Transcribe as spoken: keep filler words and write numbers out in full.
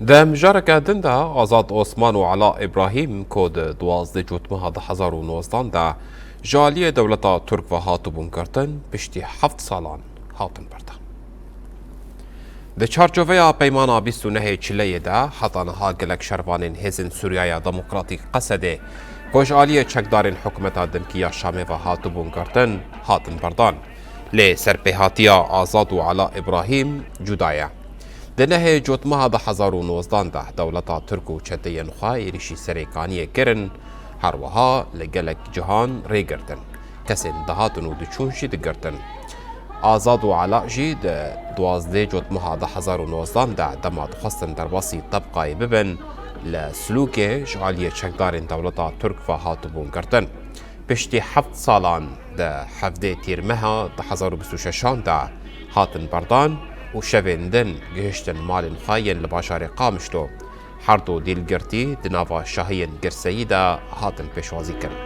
Di mijareke din de Azad Osman û Ela Îbrahîm ku di duwazdeh Cotmeha du hezar û nozdan de ji aliyê dewleta Tirk ve hatibûn girtin, piştî heft salan hatin berdan. Di çarçoveya peymana bîst û nehê Çileyê de heta niha gelek şervanên Hêzên Sûriyaya Demokratîk, Qesedê, ku ji aliyê çekdarên hikûmeta demkî ya Şamê ve hatibûn girtin, hatin berdan. Lê serpêhatiya Azad û Ela Îbrahîm cuda ye. Di nehê Cotmeha du hezar û nozdan de dewleta Tirk û çeteyên xwe êrîşî Serêkaniyê kirin, her wiha li gelek cihan rê girtin. Kesên dihatin û diçûn jî digirtin. Azad û Ela jî di duwazdeh Cotmeha du hezar û nozdan de dema dixwestin derbasî Tebqayê bibin, li Silûkê ji aliyê çekdarên dewleta Tirk ve hatibûn girtin. Piştî heft salan di hevdeh Tîrmeha du hezar û bîst û şeşan de hatin berdan û şevên din gihiştin malên xwe yên li bajarê Qamişlo. Her du dîlgirtî di nava şahiyên girseyî de hatin pêşwazî kirin.